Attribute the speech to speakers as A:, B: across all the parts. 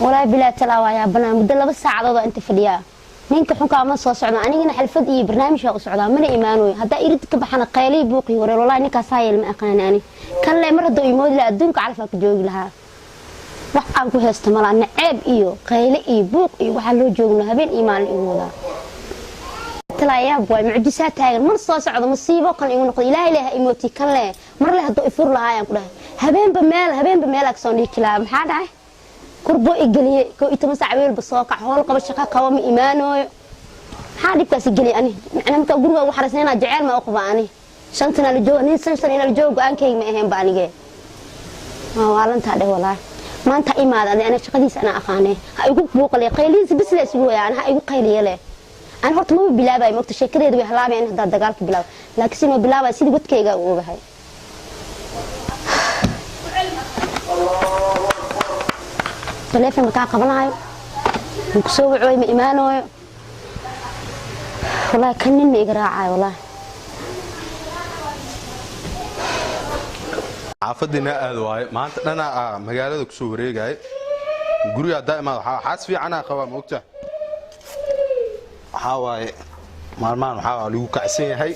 A: Walaahi bilaa talaa waa yaabanaa. Muddo 2 saacadood oo inta fadhiyaa, ninka xunkaa ma soo socdo. Anigana xalfad iyo barnaamij u socdaa, mana imaanoyo. Haddaa irid ka baxana, qaylii buuqii wareer. Walaahi ninkaas hayel ma aqaani ani kan le. Mar hadduu imoodi lahaa, adduunka calafaa ku joogi lahaa. Wax aan ku haysto malaa. Naceeb iyo qayle iyo buuq iyo waxaa loo joogno habeen iyo maalin igu wadaa. Talaayaab waay, mucjisaa taagan. Mar soo socdo masiibo kan igu noqdo. Ilaahay leh ha imooti kan leh. Mar leh hadduu ifur lahaa ayaan ku dhahay. Habeenba meel, habeenba meel kasoo dhiiki lahaa. Maxaa dhacay? Kurbo igeliyey. 11 saac weelba soo kac, howl qabo, shaqo qabo, ma imaanooyo. Maxaa dhibkaas igeliyay ani? Macnaa markaa guriga ugu xariisnayna jeceel ma u qaba ani. 5 sana la jooga nin, 5 sana ina la jooga go-aankayga ma ahayn ba anige. Waa waalantaa dheh. Walaahi maanta imaada adi, aniga shaqadiisa anaa aqaanee. Ha igu buuqale, qaylihiisa bis la isugu wayaa. Ha igu qayliye leh. Ani horta maba bilaabayo, mogta sheekadeeda way halaabayan haddaa dagaalka bilaabo, laakiin si ma bilaabaya sidii wadkayga u ogahay. Taleefon makaa qabanaayo, ma kusoo wacooy, ma imaanooyo. Wallaahi kan nin ma iga raacayo wallaahi.
B: Xaafadiina aad waaye. Maanta dhanaa magaalada kusoo wareegaya. Guriga haddaa imaad, waxaa xaas fiicanaa qabaa, ma ogta? Waxaa waaye maalmahan waxaa lagu kacsan yahay,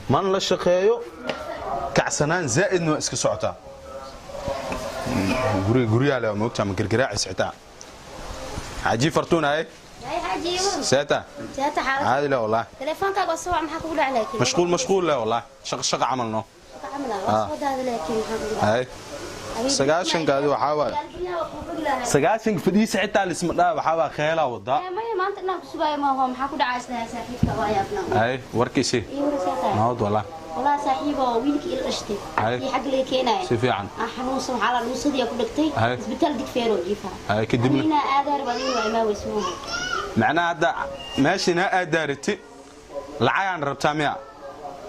B: man la shaqeeyo, kacsanaan zaa'idna waa iska socotaa. Guriga guryaha le, ma ogta? Ma gargaraacis xitaa. Xaaji Fartuun, haye, seeta caadi le wallah.
A: Teleefoonkaaga waa soo wac, maxaa kugu dhacay laakiin?
B: Mashquul, mashquul le wallah, shaqo shaqo camal no.
A: Waa soo daada laakiin, maxaa kugu dhacay?
B: Haye, 90-kaadi waxaa waaye 90-ka fadhiisa xitaa lisma dhaa. Waxaa waa kheelaa wadaa.
A: Maya, maanta inaan ku sugaayo maaho. Maxaa ku dhacaa islahaa saaxiibka? Waa yaabnaa.
B: Haye, warkiisi.
A: Iyo wara seetaa?
B: Nabad wallah.
A: Walaa saaxiibo, wiilkii ila dhashtay iyo xagga laga keenaya
B: Si fiican.
A: Aan xanuunsan, waxaa la dhuusadii ku dhagtay. Isbitaal Digfeeroo jiifa.
B: Haye, kadibna?
A: Anina aadaar baad inuu imaa weysmooho.
B: Macnaha hadda meeshan ha aadaarati, lacagaan rabtaa miya?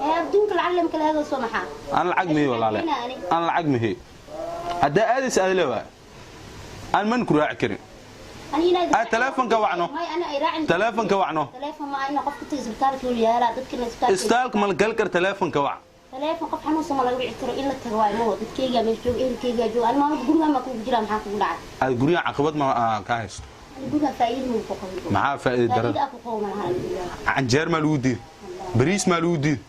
A: Ee adduunka lacag lama kala hado, soo maxaa?
B: Aan lacag mihi walaale, aan lacag mihi. Haddaa aadaysa aad leewaay, aan man ku raaci karin.
A: Anina
B: Ah, taleefonka wacno.
A: May, ana ay raacin.
B: Taleefonka wacno.
A: Taleefon ma ina qof ku tagay isbitaalka uu yaalaa dadkina isbitaalka.
B: Isbitaalka ma la gali kara? Taleefonka wac.
A: Taleefon qof xanuunsan ma laga wici karo. In la tago waay maho. Dadkayga meesha jooga, ehelkayga jooga. Ani maalmo guriga ma kugu jiraa? Maxaa kugu dhacay?
B: Aad guryaha caqabad ma kaa haysto?
A: Ani guriga faa'iido ma ku qabin.
B: Maxaa faa'iido darada?
A: Faa'iido ku qabo malaha.
B: Canjeer maa lagu diid, bariis maa lagu diid,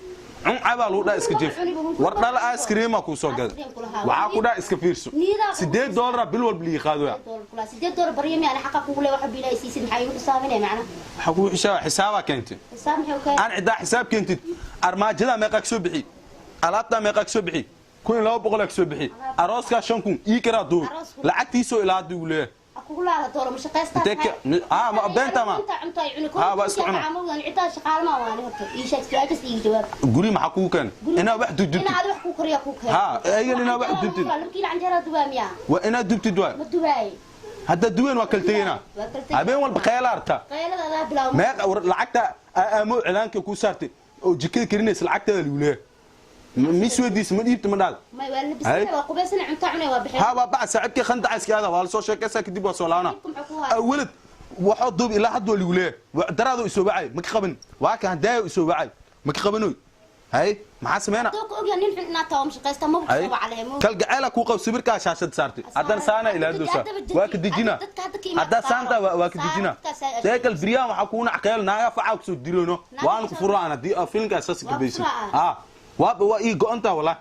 B: cuncabaa lagu dhaa, iska jiif. War dhala ice cream kuu soo gada, waxaa ku dhaa iska fiirso. $8 bil walba lii qaadoya.
A: $8 baryo mi? Ani xaqa kugu le waxa biilaa siisid, maxaa igu xisaabinaya macna?
B: Waxaa kugu xisaaba, xisaabaa keentay.
A: Xisaab maxay u keenay?
B: Aan ciddaa xisaab keentid. Armaajada meeqaa kasoo bixi? Alaabtaa meeqaa kasoo bixi? 1200 kasoo bixi. Arooskaa 5000 ii karaa duur lacagtiisoo ilaa hadda igu leeyahay.
A: Kugu laada doolo ma shaqaystaa?
B: Intee ma beenta ma?
A: Inta cunto ay cuni.
B: Ah, waa iska cuna.
A: Ciddaa shaqaalma waani. Horta ii sheeg su'aashaas, iiga jawaab.
B: Guri maxaa kugu keenay? Inaa wax dubdubtid.
A: Ina aad wax ku koriya ku keen.
B: Ha, ayagan inaa wax dubtid.
A: 2 kiilo canjeera dubaa miyaa?
B: Waa inaad dubtid waay.
A: Ma dubaay.
B: Haddaad duween, waa kala tegeynaa.
A: Waa kala tegey.
B: Habeen walba qeela arta.
A: Qaylada adaa bilaw.
B: Meeqa war lacagta aamo cilaanka kuu saartay oo jikada karinaysa, lacagteeda lagu leeyahay? Mis weydiisa, ma dhiibta, ma dhaad?
A: May, waa labisana, waa qubaysana, cunto cunay, waa bixin.
B: Ha, waa bac saaxiibkii khandaca iska aada, waa la soo sheekaysaa, kadib waa soo laabana.
A: Dhibka muxuu ku hayaa?
B: Awalad waxoo duub ilaa hadda waa lagu leeyahay. Daraadoo isoo wacay, ma ka qaban. Waa kan hadaayo isoo wacay, ma ka qabanoy. Hay, maxaa sameyna?
A: Doo ka ogyahay nin xun inaad tahay oo mashaqaysta, maba
B: Hay.
A: kusoo waclee mo.
B: Kalgaceela kuu qabo, sawirkaa shaashad saartay, haddana saana ilaa doosa, waa ka dejina.
A: Dadka hadda ka imaad.
B: Haddaa saanta waa ka dejina. Teekal biryaan waxaa kugu nacqeel naaga facaa kusoo dirayno, waana ku furaan haddii aa filimkaa saas
A: Waa
B: gabaysid.
A: furaa.
B: Ha, waa ii go'ontaa wallah.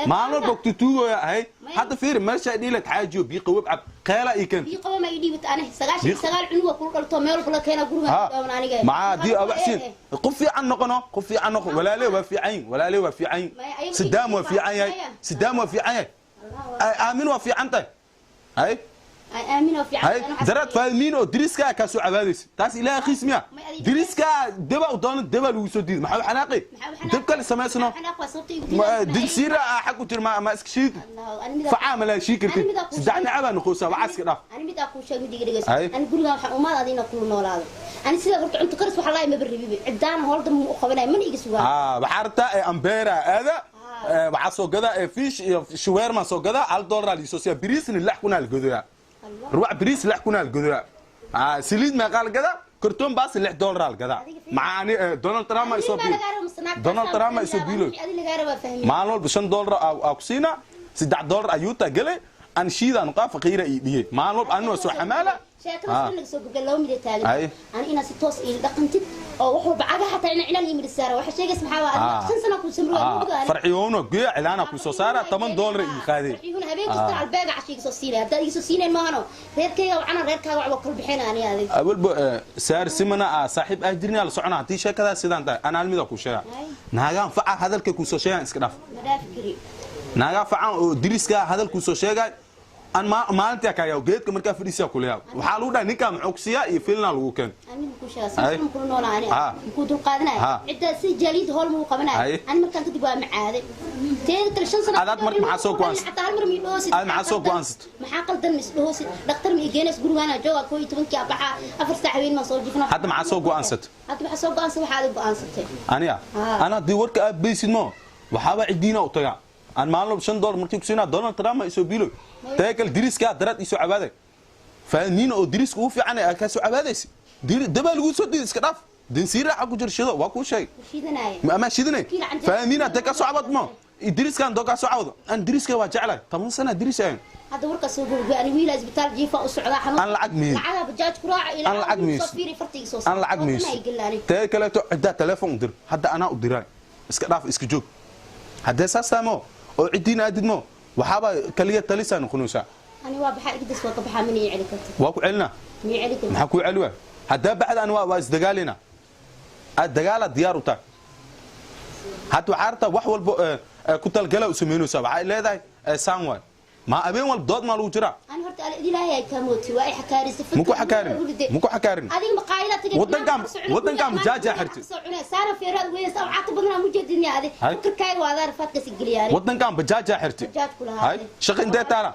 B: Maalin walba tutuugooya ahay. Hadda fiiri meesha dhiila xaajiyo bii qawab cab, qeela ii keentay.
A: Bii qaba ma ii dhiibata ani? 99 cunuga kula dhalto meel walba la keena guriga dhaawan aniga.
B: Maxaa haddii abaxsiin? Qof fiican noqono, qof fiican noqo. Walaalee waa fiican yihin, walaalee waa fiican yihin.
A: Maya, ayaga
B: Sidaam waa fiican yahay.
A: Maya.
B: Sidaam waa fiican yahay. Ay, Aamin waa fiican tahay. Hay.
A: Ay, Aamin oo fiican.
B: Hay, daraad Faadmiin oo diriskaa kaa soo cabaadaysa, taas Ilaahay khiis miya?
A: May, adiga-
B: Diriskaa deba u doono, deba lagu soo diiday. Maxaa u xanaaqi? Dab kale samaysano.
A: Xanaaq waa sababta igu diidaysa.
B: Dinsiira aa xag u jir, ma iska shiid facaa ma laa shii kartid. Saddex nacabaa noqosaa, waxaa iska dhaaf.
A: Ani mid aa kuu sheeg, mid iga dhegeyso.
B: Ay.
A: Ani gurigaan waxaan umaad adina kula noolaado. Ani sidaa horta cunto karis waxa laay maba rabiba. Cidaana howl dambe ma u qabanaya, mana iga sugaa.
B: Waxaa rabtaa ee ambera aada, waxaa soo gadaa ee fish iyo shawarma soo gadaa, $1 liisoo siya. Bariisna 6000 la godoyaa, ruwac bariis 6000 la godoyaa. Saliid meeqaa la gadaa? Kartoon baas $6 la gadaa. Maxaa ani Donald Trump isoo biil, Donald Trump isoo biilo.
A: Adi lagaa rabaa fahmi.
B: Maalin walba $5 aa ku siinaa, $3 ayuuta gelay. Aan shiidaan qaa faqiira ii dhiyey maalin walba anuu soo xamaala.
A: Sheekada soo naga soo gobla laba mid ay taagan.
B: Ay.
A: Ani inaad si toos ii dhaqantid oo wax walba caga xataa ina cilaan ii midhi saara. Waxa sheegaysa maxaa waa adiga 5 sano ku samro waa mudo ani.
B: Farciyoono geeya cilaana ku soo saara $10 ii qaaday.
A: Farciyuuna habeen kasta albeega cashiga soo siinaya. Haddaad iga soo siinayn maahano, reerkayga wacana, reerkaaga wax waa kala bixina ani adiga.
B: Awalba saar simana ah saaxiib ah jirnaa la socona haddii sheekadaas sidaan tahay anaa almida ku sheega.
A: Ay.
B: Naagaan faca hadalkay ku soo sheegaan iska dhaaf.
A: Ma dhaafi kari.
B: Naagaa facan oo diriska hadal ku soo sheegay aan maalintaa kaayaa geedka markaa fadhiisaa kuleeyaa waxaa lagu dhahay ninkaa muxuu ku siiyaa iyo filnaa lagu keen.
A: Ani ku sheega
B: Ay.
A: san kula noolaa ani. Ku dul qaadanaya. Cidda si jaaliyad hool ma u qabanaya. Ani markaan kadib waa macaaday teeda kale 5 sano.
B: Adaad marka maxaa soo go'aansatay?
A: Xataa hal mar ma ii dhoosid.
B: Aad maxaa soo go'aansatay?
A: Maxaa qaldan ma isdhoosid? Dhakhtar ma ii geenays? Gurigaana jooga 11-kii abaxa, 4 saac habeen ma soo jifna.
B: Hadda maxaa soo go'aansatay?
A: Hadda waxaa soo go'aansatay waxaa aad go'aansatay.
B: Aniga ana haddii warka aad beysid mo waxaaba cidiina u tagaa aan maalin walba $5 markii ku siinaa Donald Trump ma isoo biiloy taya kale diriskaa daraad isoo cabaaday faaniina oo diriska ugu fiican aad kaa soo cabaadaysa dabaa lagu soo diiday iska dhaaf dansiir raaca ku jir shido waa kuu sheegay.
A: Shidanaya.
B: Ama shidanay faaniina hadee kaa soo cabaad mo diriskaan doo kaa soo cawdo aan diriska waa jeclahay 10 sana diris ahayn.
A: Hadda warka soo gurgay ani wiil isbitaal jiifa u socdaa xanuun.
B: Aan lacag miyin.
A: Lacaga bajaaj ku raaca ilaa
B: Aan lacag miyin.
A: soo fiiri fartiga soo
B: Aan lacag mayso tee kaleeto ciddaa telefoon u dir hadda anaa u diray iska dhaaf iska joog haddee saas tahay mo oo ciddiina aadid mo waxaaba kaliya talisaa noqonaysaa.
A: Ani waa baxaa igdas waa ka baxaa mana ii celi kartid.
B: Waa ku celinaa.
A: Ma ii celi kartid.
B: Maxaa kuu celi waay haddaa bacda ani waa isdagaalina aad dagaalaad diyaar u tahay hadda waxaa rabtaa wax walba ku talgala u samaynaysaa waxay leedahay saan waay ma abeen walba dood maa lagu jiraa.
A: Ani horta ilaahay ay kaa mootay waa ay xakaarisay.
B: Muku xakaarin muku xakaarin.
A: Adiga maqaayada tagay.
B: Wadankan majaaja xirtay.
A: Soo cunay saara feeraad weynaysa oo caata badan aan u jeedinaya adi.
B: Hay.
A: Fikirkaaga waa adaar faadka si geliyaan.
B: Wadankan bajaajaa xirtay.
A: Bajaaj kula
B: hay shaqa intee taala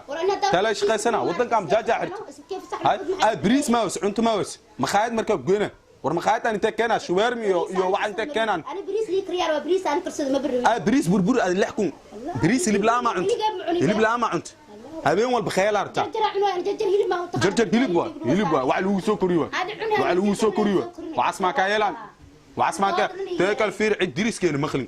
B: tala shaqaysana wadankan bajaajaa xirtay hay ay bariis ma was cunto ma was maqaayad markaa goyna war maqaayadaan intee keenaa shuweermi iyo waxa intee keenaan.
A: Ani bariis lii kariyaar waa bariis aan karsado ma barri.
B: Ay bariis burbur aad 6000 bariis hilib la'aan ma cunto hilib la'aan ma cunto habeen walba khayal arta.
A: Jarjar cunaa jarjar hilib ma u taqaan.
B: Jarjar hilib waa hilib waa wax lagu soo koriyo waa wax lagu soo koriyo waxaas maa kaa yeelaan waxaas maa kaa tee kale fiir cid diriskeena maqlin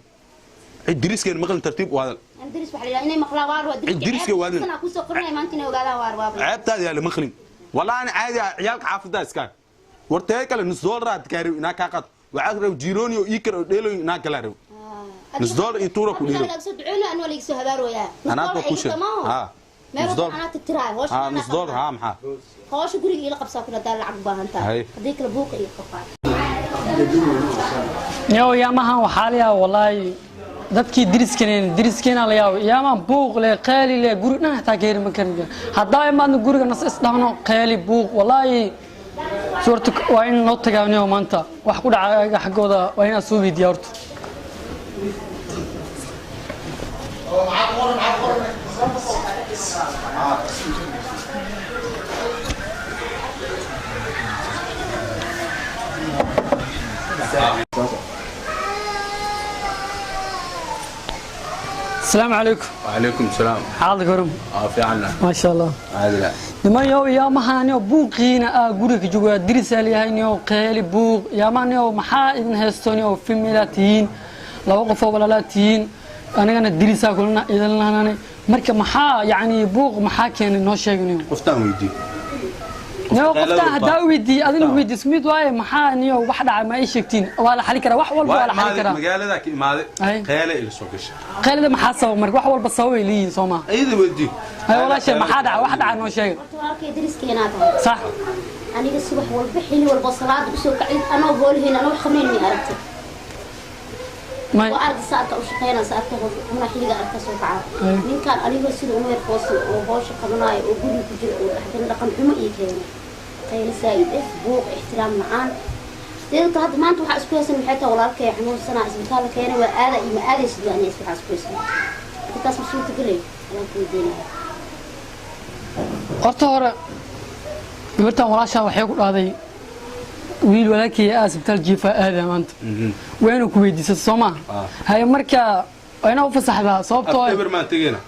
B: cid diriskeena maqlin tartiib u hadal.
A: Ani diris waxa la yiraahdaa inay maqlaan waar waa
B: Cid diriska waa
A: sana ku soo qoranay maanta inay ogaadaan waar waa.
B: Ceebtaada yaa la maqlin walaa ana caadi ah ciyaalka xaafadda iska war tee kale nus doolar aad kaariw inaa kaa qaad waxaa raw jirooni oo ii kar oo dheeloy inaa kala raw nus doolar iyo tuura ku dhiiro.
A: Laga soo duceyno anoo laga soo habaarooyaa.
B: Anaad waa ku sheeg ha
A: meel
B: nus doolar
A: anaa tirtiraay hawsha.
B: Ha nus doolar ha maxaa
A: hawsha guriga ila qabsaa kula daa lacag u baahan tahay
B: Hay.
A: Haddii kale buuqa iyo qofaa.
C: Yow yaamahan waxaa la yaaba wallaahi dadkii deriskeen deriskeena la yaabo yaamahan buuq leh qeeli leh guri dhan xataa ka heri ma karin haddaa imaadna guriga nas isdhahno qeeli buuq wallaahi suurta waa in loo tagaa niyo maanta wax ku dhaca ayaga xaggooda waa inaad soo weydiiya horta. Asalaamu calaykum.
B: وعليكم السلام.
C: Xaalad korum?
B: اه في عنا.
C: Maasha allah.
B: عادي لا.
C: Nimanyow yaamahaniyo buuqiina aa guriga joogaa dirisaa leeyahayniyo qeeli buuq yaamahaniyo maxaa idin haystoniyo familaa tihiin laba qofoo walaalaa tihiin anigana dirisaa kulana idin lahanane marka maxaa yacni buuq maxaa keenay noo sheegniyo.
B: Qoftaan weydii.
C: Niyo qoftaan haddaa weydiiy adina weydiis mid waaye maxaa niyo wax dhacay ma ii sheegtiin waa la xali karaa wax walba waa la xali karaa.
B: Magaalada ka imaaday.
C: Ay.
B: Qeele ila soo gashay.
C: Qeelida maxaa sabab marka wax walba sabab ay leeyihiin soo maa?
B: Ayada weydii.
C: Ay walaashay maxaa dhacay wax dhacay noo sheega.
A: Horta walaalkay dariskeenaa tahay.
C: Sax.
A: Aniga subax walba xilli walba salaada usoo kacay anoo hoolaheen anoo wax qabnayn may aragtay?
C: May.
A: Waa aragta saarka u shaqeynaa saarka xubnaa xilliga arka soo kaca.
C: Ay.
A: Ninkaan anigoo sida uma yar foosan oo howsha qabanaayo oo guriga ku jira oo dhaxdana dhaqan xumo ii keenay qaylo saa'id eh buuq ixtiraam la'aan sideed ka hadda maanta waxaa isku haysan maxay tahay walaalkay xanuunsanaa isbitaal keenay waa aada iyo ma aadaysid waa aniga waxaa isku haysan intaas ma suurtagelay anaa ku weydiinaya.
C: Horta hore gabartan walaashaa waxay ku dhahday wiil walaalkay aa isbitaal jiifa aada maanta wayna ku weydiisatay soo maa?
B: Ah.
C: Haye marka waa inaa u fasaxdaa sababtoo ah-
B: After maan tegeyna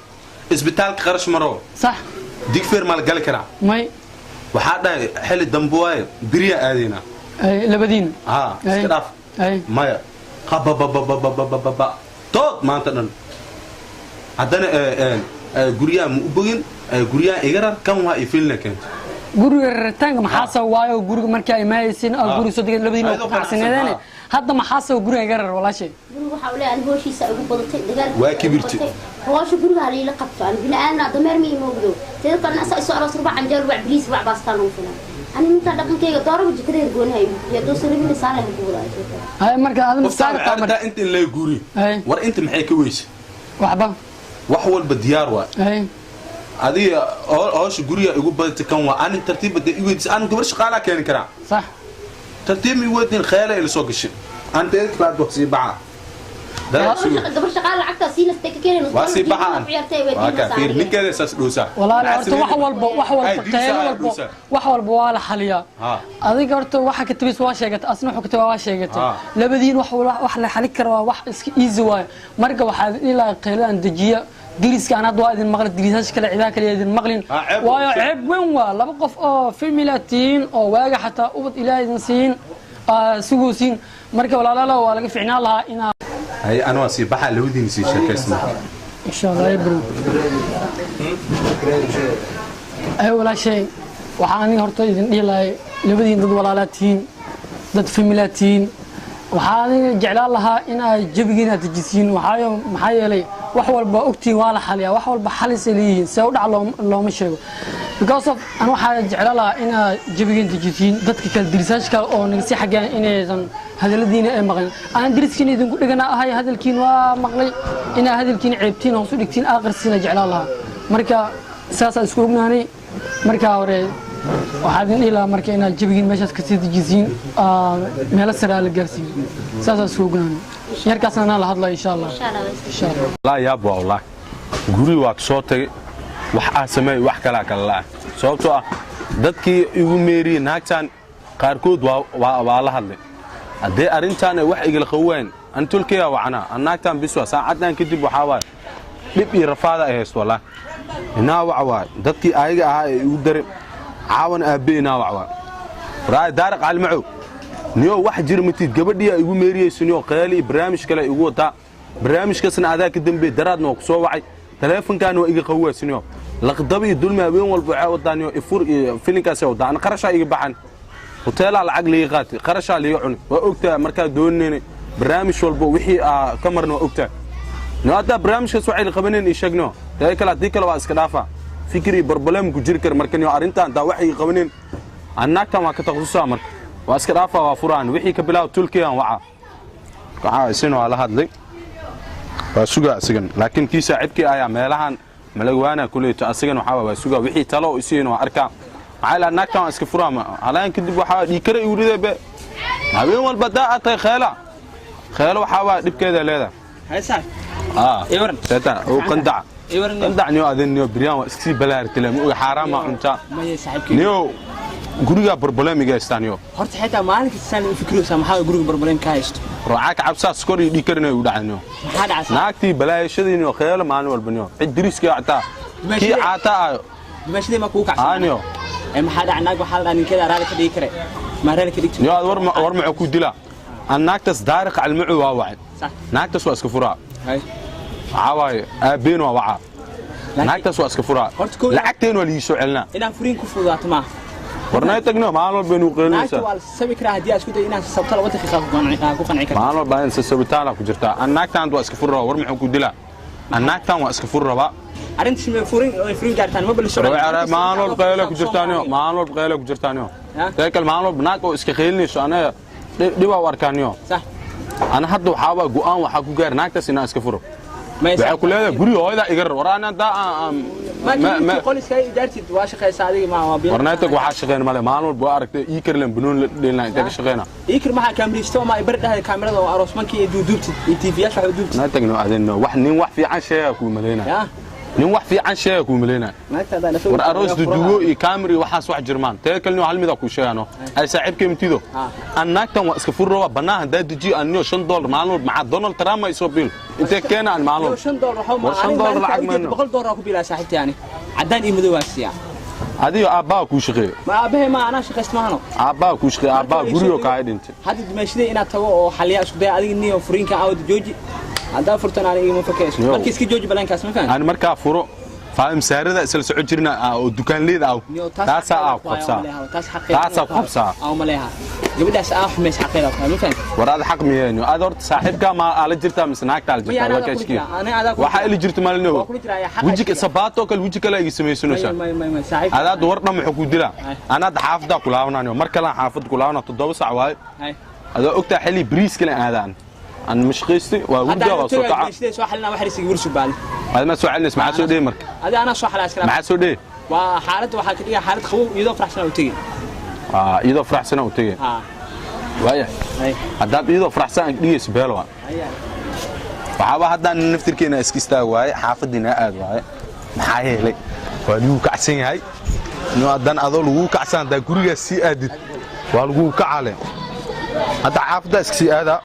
B: isbitaalka qarash maro.
C: Sax.
B: Digfeer maa la gali karaa?
C: May.
B: Waxaa dhahay xilli dambe waaye beriyaa aadaynaa.
C: Ay, labadiin.
B: Ha iska dhaaf.
C: Ay.
B: Maya qabababababababa dood maanta dhan haddana guryaha ma u bogin. Guryaha iga rar kan waa iyo filna keento.
C: Guriga raritaanka maxaa sabab waayo? Guriga markii ay maayaysiin oo guriga soo degeen labadiina
B: Ayadoo
C: ku qanacsaneedeen.
B: qanacsan,
C: Hadda maxaa sabab guriga iga rar, walaashay?
A: Guriga waxaa u leeyahay hooshiisa ugu badatay dagaalka.
B: Waa kibirti.
A: Hoosha guriga haliila qabto, aan bini aadan dameer ma imowdo. Teeda kalena asaa isoo aroos, rubac canjeer, rubac bariis, rubac baastaan ugu filan. Ani ninkaa dhaqankayga dooraba jikadeeda goonaha igu bixiya doosa rabina saana ku wadaa.
C: Hay, marka adina
B: Qoftaan
C: saartaa marka.
B: ardaa inta in laga guuri.
C: Hay.
B: War inta maxay ka weyse?
C: Waxba.
B: Wax walba diyaar waa.
C: Hay.
B: Adiga hoosha guriga igu badatay kan waa anin tartiib bada i weydiis, anin gabar shaqaalaa keeni karaa.
C: Sax.
B: Tartiib mi weydin, kheela ila soo gashay anta kalaad wax sii baxa.
A: Gabar shaqaale lacagtaa siinastay ka keenay.
B: Waa sii baxaan, waa kaa fiir ninkeeda saas dhoosaa.
C: Walaal, horta wax walba, wax
B: Ay,
C: walba
B: diinsa
C: qeylo
B: ayaa
C: walba
B: dhuusa.
C: Wax walba waa la xaliyaa. Adiga horta waxa ka tabis waa sheegatay, asna wuxuu ka tabaa waa sheegatay. Labadiin wax wax la xali karo waa wax iska easy waaye. Marka waxaad ilaa qeyladan dejiya. Diriska aan hadda waa idin maqlin, dirisaasha kale, cidaha kale idin maqlin.
B: Ceeb
C: waayo
B: waa.
C: Ceeb weyn waa laba qof oo family tihiin oo waaga xataa ubad Ilaahay idin siin sugosiin. Marka walaalaalo, waa laga fiicnaan lahaa inaa
B: Hay, ana waa sii baxaa, labadiina sii sheekaysna.
C: Insha Allah ay bro. Ay walaashay, waxaan aniga horta idin dhihi lahay labadiin dad walaalaa tihiin, dad familaa tihiin. Waxaa aniga jeclaan lahaa in ay jabigiin aad dejisiin. Waxaayo maxaa yeelay wax walba ogtihiin waa la xaliyaa, wax walba xalisay leeyihiin, see u dhac looma sheego. Because of an waxaa jeclaan lahaa in aad jabigiin dejisiin, dadka kale, dirisaasha kale oo naga sii xaggeen inaysan hadaladiina ay maqlin. Aan diriskiina idinku dhegana ahay, hadalkiin waa maqlay, inaa hadalkiina ceebtiin hoos u dhigtiin aqrisiina jeclaan lahaa. Marka saasaa isku ognaanay. Marka hore waxaa idin dhihi lahaa marka inaad jabigiin meeshaas kasii dejisiin, meelo sare aa la gaarsiin. Saasaa isku ognaanay. Yarkaasna anaa la hadlaya, insha Allah, insha Allah.
B: Laa yaab waa wallaahi, guri waa soo tagay, wax aa sameey, wax kalaa kala la'ah, sababtoo ah dadkii igu meeriyey naagtan qaarkood waa la hadlay. Haddee arrintan ay wax igala qawayn, an tolkeyaa wacanaa an naagtan bis waa saacaddan kadib. Waxaa waaye dhib iyo rafaada ay haysto wallaahi. Inaa wac waay dadkii ayaga ahaa ee igu daray caawan aabbe. Inaa wac waay raay Daariq Calimacow niyo wax jira matid gabadhii igu meeriyeyso niyo qeeli iyo barnaamij kale igu wataa, barnaamijkaasna adaa ka dambeey. Daraadna waa ku soo wacay, taleefonkaana waa iga qawaysa niyo. Laqdaba iyo dulmi habeen walba waxay wadaa niyo, ifur iyo filinkaasay wadaa. Ana qarashaa iga baxan, hoteelaa lacag liiga qaatay, qarashaa liiga cunay. Waa ogtahay markaa doonayna barnaamij walba wixii aa ka marna, waa ogtahay niyo. Haddaa barnaamijkaas waxay la qabaneen ii sheegno tae kale, haddii kale waa iska dhaafaa. Fikir iyo problem ku jiri kara. Marka niyo arrintan daa waxay qabaneen, annaagtan waa ka takhasusaa. Marka waa iska dhaafaa, waa furaan wixii ka bilaab. Tulkiyaan waca, waxaa isina waa la hadlay, waa sugaa asigan. Laakiin kii saaxiibkii ayaa meelahan malagwaana kuleeto, asigan waxaa waa sugaa wixii talo isiin waa arkaa. Maxaa ilaa naagtan waa iska furaa halaan kadib. Waxaa dhiikara igu riday be habeen walba daa aad tahay kheela kheelo. Waxaa waa dhibkeeda leedahay.
D: Hay saaxib.
B: Ah.
D: Iwaran.
B: Tata oo qandac.
D: Iwaran.
B: Qandac niyo adin niyo biryaan waa iska balaartay ma oga xaaraam ma cunta.
D: Maya saaxiibkay.
B: Niyo guriga problem iga haystaan niyo.
D: Horta xitaa maalin kasta saan u fikiraysaa, maxaa guriga problem ka haysto?
B: Ruuca ka cabsaa, skor iyo dhiig karina u dhacay niyo.
D: Maxaa dhacay?
B: Naagtii balaayashadii niyo, kheelo maalin walba niyo, cid diriska cataa kii caata ayo.
D: Dimaashadii ma kugu kacsan?
B: Aa niyo.
D: Ee maxaa dhacay? Naag waxaa la dhahaa ninkeeda raali ka dhigi kare. Ma raali ka dhigto?
B: Niyo aad war war ma ku dilaa aan naagtaas Daariq Calmacu waa wacay.
D: Sax.
B: Naagtaas waa iska furaa.
D: Hay.
B: Waxaa waaye aabbeen waa wacaa, naagtaas waa iska furaa.
D: Horta kow-
B: Lacagteen waa liii soo celinaa.
D: Inaan furiin ku fududaato maaha.
B: Warnay tagno maalin walba inuu
D: Naagta
B: qeylinaysaa.
D: waa la sabi karaa haddii aad isku day inaad sabto 2 daqiiqa ku qanci karto.
B: Maalin walba in sabitaana ku jirtaa. Aan naagtaan waa iska furi rabaa. War muxuu ku dilaa? Aan naagtaan waa iska furi rabaa.
D: Arrintaas ma furin oo furin gaartaan ma bal socon.
B: Maalin walba qeyle ku jirtaa niyo, maalin walba qeyle ku jirtaa niyo.
D: Ya?
B: Tee kale maalin walba naag oo iska qeylinayso anaga dhibaa u arkaa niyo.
D: Sax.
B: Ana hadda waxaa waa go'aan waxaa ku gaar naagtaas inaan iska furo.
D: Ma
B: Waxay ku leedahay guriga hooyada iga rar. War ana daa
D: ma qoliska ijaartid waa shaqaysaa adiga ma waa bil.
B: Warnaytag waxaa shaqeyn male. Maalin walba waa aragtay ii karlen banoon la dheelina intee ka shaqeyna.
D: Ikir maxaa kaamiristo ma bar dhahay kaamirada oo aroosmankii iyo duuduubtid iyo TV-yaasha wax u duubtid.
B: Naagtag no adin no wax nin wax fiican sheega kuu maleynaya.
D: Ya.
B: Nin wax fiican sheega kuu maleynaya.
D: Naagta hadaa
B: War aroos duduwo iyo kaamir iyo waxaas wax jirmaan. Tee kalni hal mid ku sheegano ay saaxiibkay mtido. Aan naagtan waa iska fur rabaa bannaan haddaa dejiyo aan niyo $5 maalin walba maxaa Donald Trump ay soo biil intee keena aan maalin walba.
D: $5 waxa ma
B: War $5 lacag mayno.
D: $100 ku bilaa saaxiibtay yani cadaan iyo madow waa siyaa.
B: Adigo aabbaa kuu shaqeeyo.
D: Ma aabahay ma anaa shaqayst maahano.
B: Aabbaa kuu shaqeeyo, aabbaa gurigo kaa dhintay.
D: Hadda dimaashadii inaad tago oo xaliyaa isku day adiga niyo furiinka aawada jooji haddaa furtan aniga igama fakayso.
B: Yo.
D: Marka iska jooji balaankaas ma fahan.
B: Aan markaa furo Faadim saarada isla socon jirna oo dukaanleeda ah. Taasaa aa ku qabsaa. Taasaa ku qabsaa.
D: Aan maleeha gabadhaas aa xumays xaqeeda ku ma fahanti.
B: War aad xaq miyeen aad horta saaxiibka ma aala jirtaa mise naagta aala
D: Maya,
B: jirtaa?
D: anaa
B: Waa
D: kula
B: kaashki.
D: jiraa, anaa adaa kula
B: Waxaa
D: jiraa.
B: ili jirta maalin
D: Waa kula jiraa, xaqa
B: wejiga
D: iska.
B: Sabaato kale weji kale iga samaysanaysaa.
D: May may may saaxiib.
B: Adaad war dhan muxuu ku dilaa?
D: Ay.
B: Anaa hadda xaafaddaa ku laabanayo, mar kale aan xaafadda ku laabana 7 sac waaye.
D: Hay.
B: Adaa ogtaa xilli bariis kale aadaan aan mashqaystay waa
D: Hadda
B: hurdaa waa soo kaca.
D: Sidee soo xalina wax risiga warsu baali.
B: Aad ma soo celinaysa, maxaa soo dhey marka?
D: Adi anaa soo xalaa iskala.
B: Maxaa soo dhey?
D: Waa xaaladda waxaa ka dhigaa xaalad qabow iyadoo faraxsan u tegey.
B: Aa, iyadoo faraxsana u tegey.
D: Ha.
B: Waaya.
D: Hay.
B: Haddaad iyadoo faraxsan aan dhigayso beelo waa.
D: Haya.
B: Waxaaba haddaan naftirkeena iska istaag waaye, xaafadiina aad waaye, maxaa yeelay waa lagu kacsan yahay. No haddaan adoo lagu kacsan haddaa gurigaas sii aadid waa lagu kacale. Hadda xaafaddaa iska sii aadaa.